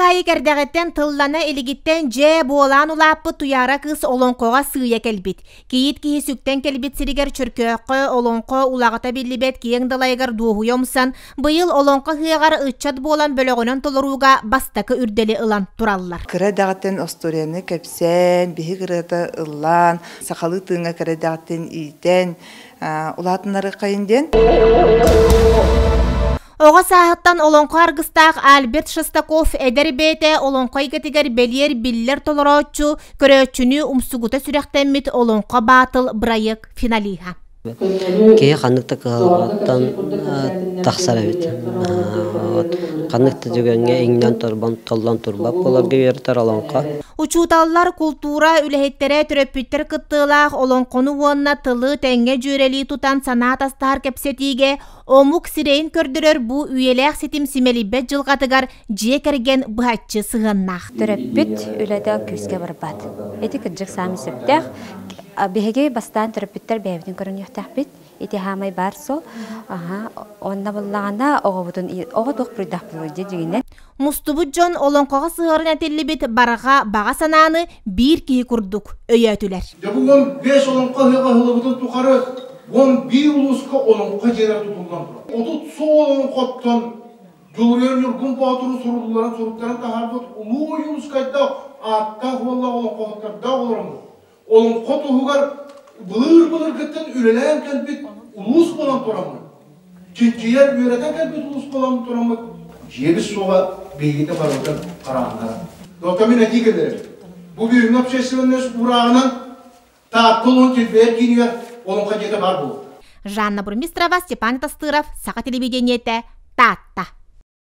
Тулхаайык эрдэҕиттэн тыллана илигиттэн дьээ буолаан улааппыт Туйаара кыыс олоҥхоҕо сыыйа кэлбит. Кийиит киһи сүктэн кэлбит сиригэр Чөркөөххө олоҥхо улаҕата биллибэт киэҥ далайыгар дуоһуйа умсан, быйыл олоҥхо ыһыаҕар ыччат буолан бөлөҕүнэн толорууга бастакы үрдэли ылан тураллар. Кыра эрдэҕиттэн остуоруйаны кэпсээн, биһик ырыата ыллаан, сахалыы тыыҥҥа кыра эрдэҕиттэн иитэн, улаатыннарыаххайын диэн. Оҕо сааһыттан олоҥхо аргыстаах Альберт Шестаков эдэр бэйэтэ олоҥхо эйгэтигэр бэлиэр биллэр толорооччу, көрөөччүнү умсугута сүрэхтэммит Олоҥхо Баатыл бырайыак финалиһа. Киһи ханнык да кыһалҕаттан тахсар эбит. Ханнык да түгэҥҥэ иҥнэн торбон толлон турбат буоларга үөрэтэр олоҥхо. Учууталлар, култуура үлэһиттэрэ, төрөппүттэр кыттыылаах олоҥхону уонна тылы тэҥҥэ дьүөрэлии тутан санаа атастаһар кэпсэтиигэ омук сирэйин көрдөрөр бу үйэлээх ситим симэлийбэт дьылҕатыгар дьиэ кэргэн быһаччы сыһыаннаах. Төрөппүт үлэтэ күүскэ барбат. Ити кырдьык саамай сөптөөх. Биһиги бастаан төрөппүттэр бэйэбитин көрүнүөхтээхпит. Ити хаамай баар суол. Онно буллаҕына оҕобутун оҕо туох буруйдаах буолуой дьэ дьиҥинэн. Мустубут дьон олоҥхоҕо сыһыаран этиллибит барҕа баҕа санааны биир киһи курдук өйөөтүлэр. Дьэ бу 15 олоҥхо ыһыаҕа ыһыллыбытын тухары 11 улууска олоҥхо дьиэлэрэ тутуллан турар. 30 сыл олоҥхоттон Дьулуруйар Ньургун Боотуру сурулларын суруктарын таһаарбыт Улуу Ойуунускайдаах ааттаах уоллаах олоҥхоһуттардаах олороммут. Олоҥхо туһугар былыр-былыргыттан үлэлээн кэлбит улуус буолан тураммыт, чинчийэр, үөрэтэн кэлбит улуус буолан тураммыт, дьиэбит суоҕа биһигитэ барыбытын харааннара. Доктор мин этии киллэрэр. Бу бүгүҥҥү общественность уурааҕынан Таатта улууһун килбэйэр киинигэр Олоҥхо дьиэтэ баар буолуохтаах. Жанна Бурмистрова, Степан Тастыров, Саха телевидениетэ, Таатта.